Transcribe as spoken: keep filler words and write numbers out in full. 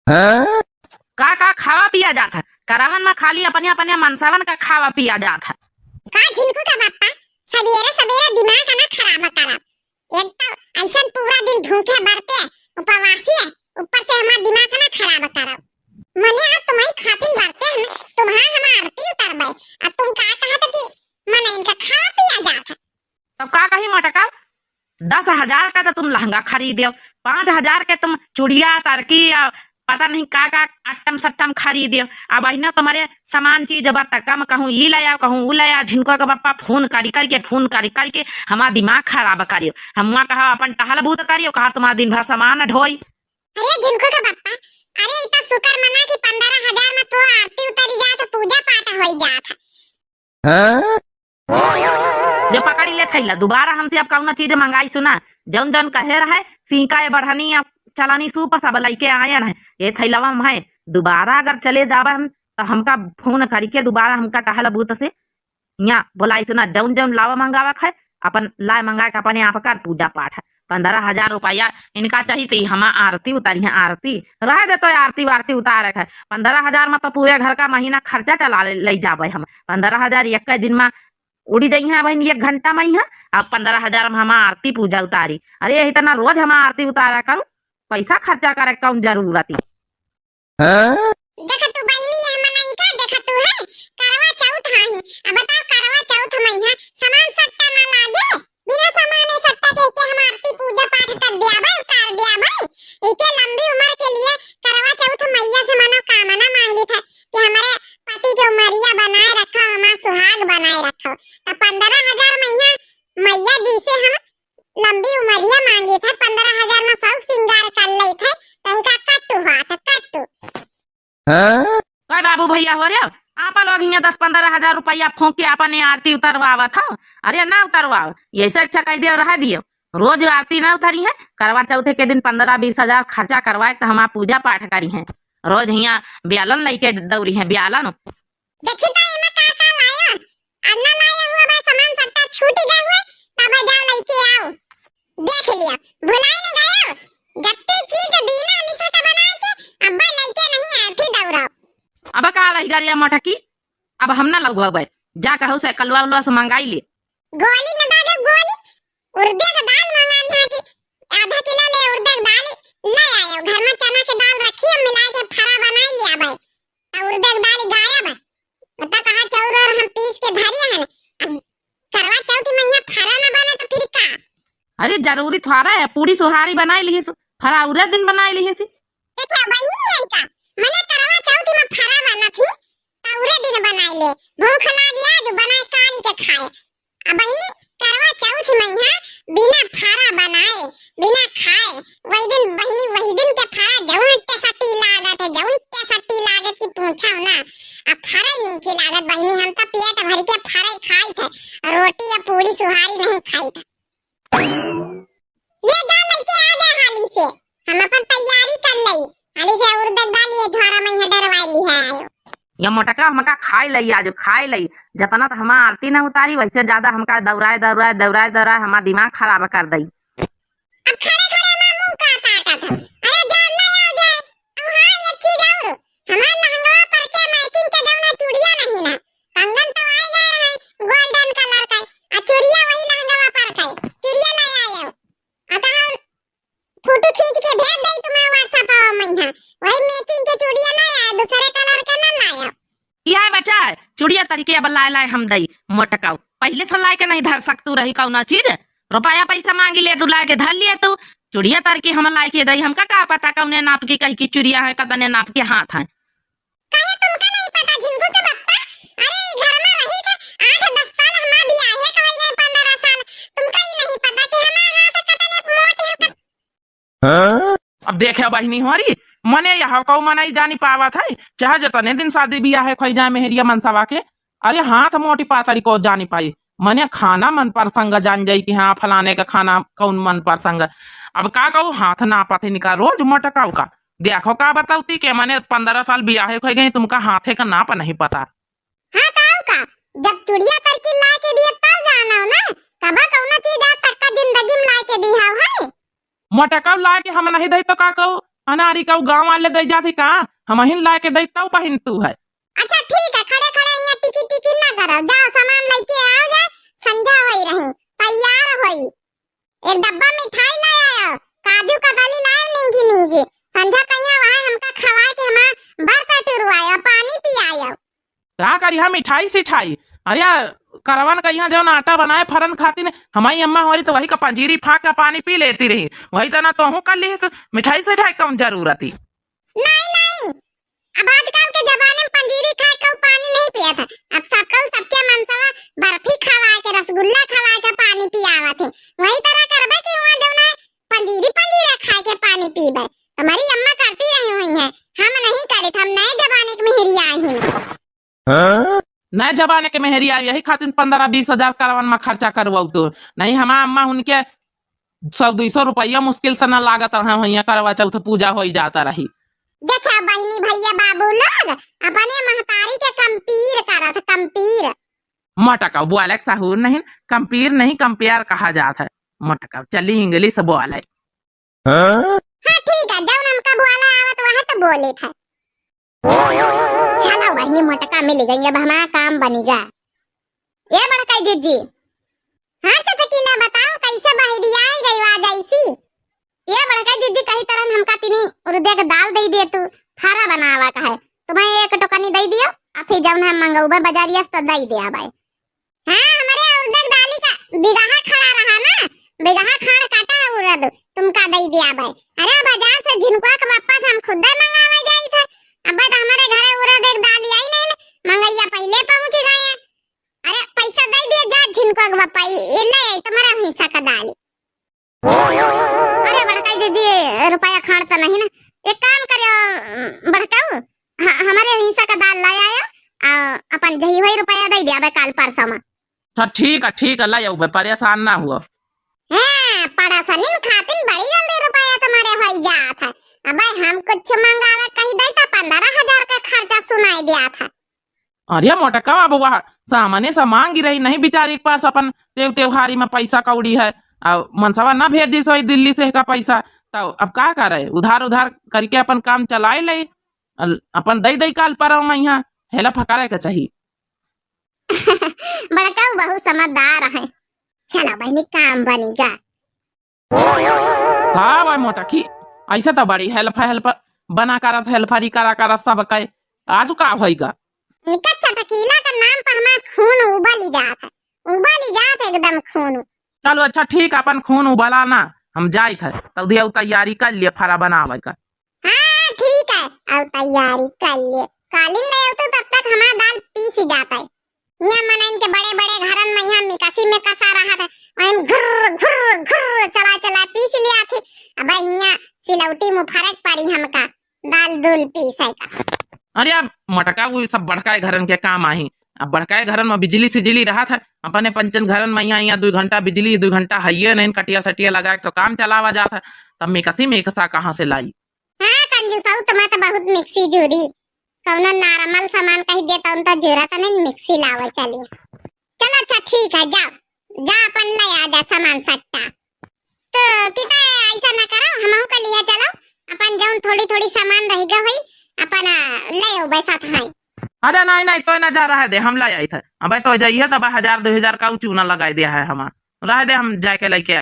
का का खावा पिया जात है? करावन में खाली अपने अपने मनसवन का खावा पिया जात है। का झिनकू का बापा, सबेरे सबेरे दिमाग ना खराब करब। एक तो ऐसन पूरा दिन भूखे बरते, उपवासी है, ऊपर से हमार दिमाग ना खराब करब। मने आज तुम्हारी खातिर बरते हैं, तुम्हार हम आरती उतरबे, अब तुम का कहत कि मने इनका खावा पिया जात है। तब का कही मोटका, दस हजार का तो तुम लहंगा खरीद्यो, पाँच हजार के तुम चुड़िया तरकी या पता नहीं का का अट्टम सट्टम खरीद्यो। अब अहिना तुम्हारे सामान चीज बा त कम कहूँ ई ले आओ, कहूँ ऊ ले आओ। झिनको के बप्पा फोन करी करी के, फोन करी करी के हमार दिमाग खराब करियो। हम वहाँ कहा अपन टहल बूत करियो, कहा तुम्हार दिन भर सामान ढोई। अरे झिनको के बप्पा, अरे इतना शुक्र मना कि पन्द्रह हजार में तो आरती उतरी जात, पूजा पाठ होई जात। जो पकड़ी ले थैला, दोबारा हमसे अब कौनो चीज मंगाई सुना। जौन जौन कहे रहे, सीका ए बढ़नी या चलानी सूप सब लइके आयन है। ये थैलावा में है, दोबारा अगर चले जावे हम तो हमका फोन करी के दोबारा हमका टहल बूत से यहाँ बोलाई सुना। जौन जौन लावा मंगावा खाए, अपन लाए मंगा के अपने आप कर पूजा पाठ है। पन्द्रह हजार रुपया इनका चाहिए तो हमार आरती उतारी है, आरती रह दे तो आरती वारती उतारे है। पन्द्रह हजार में तो पूरे घर का महीना खर्चा चला ले, ले जावे हम। पन्द्रह हजार एक दिन में उड़ी जाई है बहन, एक घंटा में ही है। अब पन्द्रह हजार में हमार आरती पूजा उतारी। अरे इतना रोज हमार आरती उतारा करो, पैसा खर्चा करे कौन जरूरत है? देखा तू बहिनी, ये मनाई का देखा तू है, करवा चौथ है ही। अब बताओ करवा चौथ में यहाँ सामान सट्टा ना लागे, बिना सामान सट्टा के, के हम आरती पूजा पाठ कर दिया भाई, उतार दिया भाई। इनके लंबी उम्र के लिए करवा चौथ मैया से मनोकामना मांगी था कि हमारे पति के उमरिया बनाए रखो, हमार सुहाग बनाए रखो। तो पन्द्रह हजार में यहाँ मैया जी से हम लंबी उमरिया मांगी था, पन्द्रह हजार में शौक सिंगार कर ले थे, तो इनका कट्टू हुआ था, कट्टू। हाँ? काय बाबू भैया हो रे, आप लोग हियाँ दस पन्द्रह हजार रुपया फूंक के अपने आरती उतरवावत हो? अरे ना उतरवाओ, ऐसे अच्छा कह दियो, रह दियो। रोज आरती ना उतरी है, करवा चौथे के दिन पन्द्रह बीस हजार खर्चा करवाए तो हमार पूजा पाठ करी है। रोज हियाँ ब्यालन लइके दौरी है, ब्यालन। देखी तो एमा का का लाया, अब ना लाया हुआ बा, सामान सट्टा छूट गया हुआ, तब जाओ लइके आओ। देख लिया, भुलाई न गयो। जत्ते चीज दीना हली सटा बनाए के, अब्बा लइके नहीं आए, फिर दौड़ाओ। अब का रही गरिया मोटकी, अब हम ना लगवाबे, जा कहू से कलवा उलवा से मंगाई ले। गोली न दादा गोली, उर्दे के दाल मंगान था कि आधा किलो ले उर्दे के दाल ले आयो। घर में चना के दाल रखी, हम मिला के फरा बनाई लिया भाई। आ उर्दे के दाल गायब है। बता कहाँ चाउर और हम पीस के धरी है। अब करवा चौथ में यहाँ फरा ना बना तो फिर का? अरे जरूरी थोड़ा है, पूरी सुहारी बनाई लिहिस, फरा उरे दिन बनाई लिहिस। देखा बहिनी आई का, मने करवा चौथ में फरा बना थी, तो उरे दिन बनाई ले। भूख लागी आज बनाए काली के खाए। आ बहिनी करवा चौथ में यहाँ बिना फरा बनाए, बिना खाए, वही दिन बहिनी, वही दिन के फरा जौन टेसटी लागत है, जौन टेसटी लागत कि पूछो ना। आ फरा नहीं की लागत बहिनी, हम तो पेट भर के फरा खाई थे, रोटी या पूरी सुहारी नहीं खाई थे। ये जा लइके आ जा हाली से, हम अपन तैयारी कर लई, हाली से उर्दे के दाल ये झोरा में यहाँ डरवाई ली है आयो। ये मोटका हमका खाए लई, आज खाए लई, जतना तो हमार आरती ना उतारी, वैसे ज्यादा हमका दौड़ाए, दौड़ाए, दौड़ाए, दौड़ाए हमार दिमाग खराब कर दई। अब खड़े खड़े हमार मुंह का काटत है। अरे जा ले आओ जाए। अब हाँ, एक चीज और, हमार लहंगवा पर के matching के जौन चूड़िया नहीं ना, कंगन तो आए गए रहे golden colour का, आ चूड़िया वही लहंगवा पर के, चूड़िया ले आयो। आ कहा फोटो खींच के भेज दे तुम्हें WhatsApp में, यहाँ वही matching के चूड़िया ले आयो, दूसरे colour के ना लायो। यह बचा है, चूड़िया तरीके अब लाए लाए हम दई मोटकाऊ। पहले से लाए के नहीं धर सकतू रही कौना चीज, रुपया पैसा मांगी ले तू लाए के धर लिए तू। चूड़िया तरीके हम लाए के दई, हमका का पता कौने नाप की कही की चूड़िया है, कतने नाप के हाथ है। काहे तुमका नहीं पता झिनकू के बप्पा? अरे ई घर में रही था आठ दस साल, हमार बियाहे का होई गए पन्द्रह साल, तुमका ई नहीं पता कि हमार हाथ कतने मोट है, कत- हाँ? अब देखे बहिनी हमारी, मने यह कौ मनई जानी पावत है, चाहे जतने दिन शादी बियाहे खोई जाए मेहरिया मनसवा के, अरे हाथ मोटी पातरी को जानी पाई, मने खाना मन परसंग जान जाई कि हाँ फलाने का खाना कौन मन परसंग। अब का कहू, हाथ नापत है निका रोज मोटकाऊ का। देखो का बताऊ ती के मने पन्द्रह साल बियाहे खोई गई, तुमका हाथे का नाप नहीं पता। हाँ, तो आऊ का? जब चुड़िया तरकी लाए के दिए तब जानो ना, कबा कौनो चीज आज तक का जिंदगी में लाए के दी हाउ है? मोटकाऊ लाए के हम नहीं दई तो का कहू? अनारी का उ गाँव वाले दे जाती का? हमहिन लाए के दई तब बहिन तू है। अच्छा ठीक है, खड़े खड़े यहाँ टिकी टिकी ना करो, जाओ सामान लेके आओ जाए, संझा होई रही, तैयार होई। एक डब्बा मिठाई लाए आयो, काजू कतली लाए नीगी नीगी, संझा कहिया वहाँ हमका खवाए के हमार बरत टुरवायो, पानी पियायो। का करी हम मिठाई सिठाई? अरे करवन कहिया जौन आटा बनाए फरन खातिर, हमारी अम्मा हमारी तो वही का पंजीरी फाँक के पानी पी लेती रही, वही तना तोहू कर ली। मिठाई सिठाई कौन जरूरत ही? नहीं नहीं, अब आजकल के जमाने में पंजीरी खाए के पानी नहीं पियत है। अब सबको सबके मनसवा बर्फी खवाए के, रसगुल्ला खवाए के पानी पियावत है। वही तरह करबे कि वहाँ जौन है पंजीरी पंजीरा खाए के पानी पीबे। तुम्हारी अम्मा करती रही हुई है, हम नहीं करे थे, हम नए जमाने के मेहरी आई हैं। हाँ? नए जमाने के मेहरी आई, यही खातिर पन्द्रह बीस हजार करवन में खर्चा करवाऊ तो। नहीं हमार अम्मा उनके सौ दुई सौ रुपया मुश्किल से ना लागत रहा, वहिया करवा चौथ पूजा होई जाता रही। देखा बहिनी भैया बाबू लोग, अपने महतारी के compare करत, compare। मोटका बोले के सहूर नहीं, compare नहीं, compare कहा जात है। मोटका चली English बोले। हाँ ठीक है, जौन हमका बोला आवत वह तो बोले थे। चलो बहिनी मोटका मिल गई, अब हमारा काम बनी गा। ए बड़का जिज्जी, हाँ चटकीला बताओ कैसे बहरिया गई आज ऐसी? ए बड़का जिज्जी कही तरह हमका तिनी उड़द के दाल दे दे तू, फरा बनावा का है, तुम्हें एक टोकनी दे दियो, आ फिर जौन हम मंगौबे बाजारिया से तो दे दे आबे। हाँ, हमरे उड़द के दाली का बिगहा खड़ा रहा ना, बिगहा खाड़ काटा है उड़द, तुमका दे दिया बे। अरे बाजार से झिनकुआ के वापस हम खुदे मंगावे जाई थे। अबे तो हमरे घरे उड़द के दाली आई नहीं ना, मंगैया पहले पहुंच गए हैं। अरे पैसा दे दिए जा झिनकुआ के वापस, ये ले आई तुम्हारा हिस्सा का दाली। अरे बड़का जिज्जी, रुपया खाड़ त नहीं ना, एक काम करियो बड़काऊ, ह-, हमारे हिस्सा का दाल ला आया, आ, अपन जही हुई रुपया दे दिया बे काल परसों में। अच्छा ठीक है, ठीक है, ला आऊ बे, परेशान ना हुआ। हाँ, परेशानी खातिर बड़ी जल्दी रुपया तुम्हारे होई जात है। अबे हम कुछ मंगावे कही दे तो पन्द्रह हजार का खर्चा सुनाई दिया था। अरे मोटका बाबू, वह सामने से मांगी रही, नहीं बिचारी के पास अपन तेव-, त्योहारी में पैसा कौड़ी है, और मनसवा ना भेजी सोई दिल्ली से का पैसा, तो अब का करे, उधार उधार करके अपन काम चलाए ले, अल-, अपन दई दई काल परव में यहाँ हेला फकारे के चाही। बड़का बहुत समझदार है। चला बहिनी, काम बनी गा। का बा मोटकी, ऐसे तो बड़ी help help बना करत, help ही करा करत सब कहे। आज का होई गा? इनका चटकीला का नाम पर हमार खून उबल ही जात है, उबल ही जात है एकदम खून। चलो अच्छा ठीक, अपन खून उबला ना, हम जाइत है, तब दिया तैयारी कर लिए फरा बनावे का। हाँ ठीक है, और तैयारी कर लिए, कालीन ले आओ तो तब तक हमार दाल पीस ही जाता है। यहाँ मनइन के बड़े बड़े घरन में यहाँ मिकसी में कसा रहत है, वहीं घुर्र घुर्र घुर्र चला चला पीस लिया थी। अब यहाँ सिलौटी में फर्क पड़ी हमका दाल दूल पीसे का। अरे अब मोटका वो सब बड़का घरन के काम आही, अब बड़का घरन में बिजली सिजली रहत है, अपने पंचन घरन में यहाँ, यहाँ दो घंटा बिजली, दो घंटा हइये नहीं, कटिया सटिया लगा के तो काम चलावा जात है, तब मिकसी मिकसा कहाँ से लाई? हाँ कंजूसऊ, तुम्हें तो बहुत मिक्सी जूरी, कौनो normal सामान कही दे तो उनका जरूरत नहीं मिक्सी लावे चली। चलो अच्छा ठीक है, जाओ, जा अपन ले आ जा सामान सट्टा। तो किता ऐसा ना करो, हमहू का लिया चलो, अपन जौन थोड़ी थोड़ी सामान रह गए होई, अपन, आ, ले आओ बैसा था। अरे नहीं नहीं, तो ना जा, रहे दे, हम ले आई थे। अबे तो जाइए तब हजार दो हजार का उ चूना लगाई दिया है हमार, रहे दे, हम जाके लेके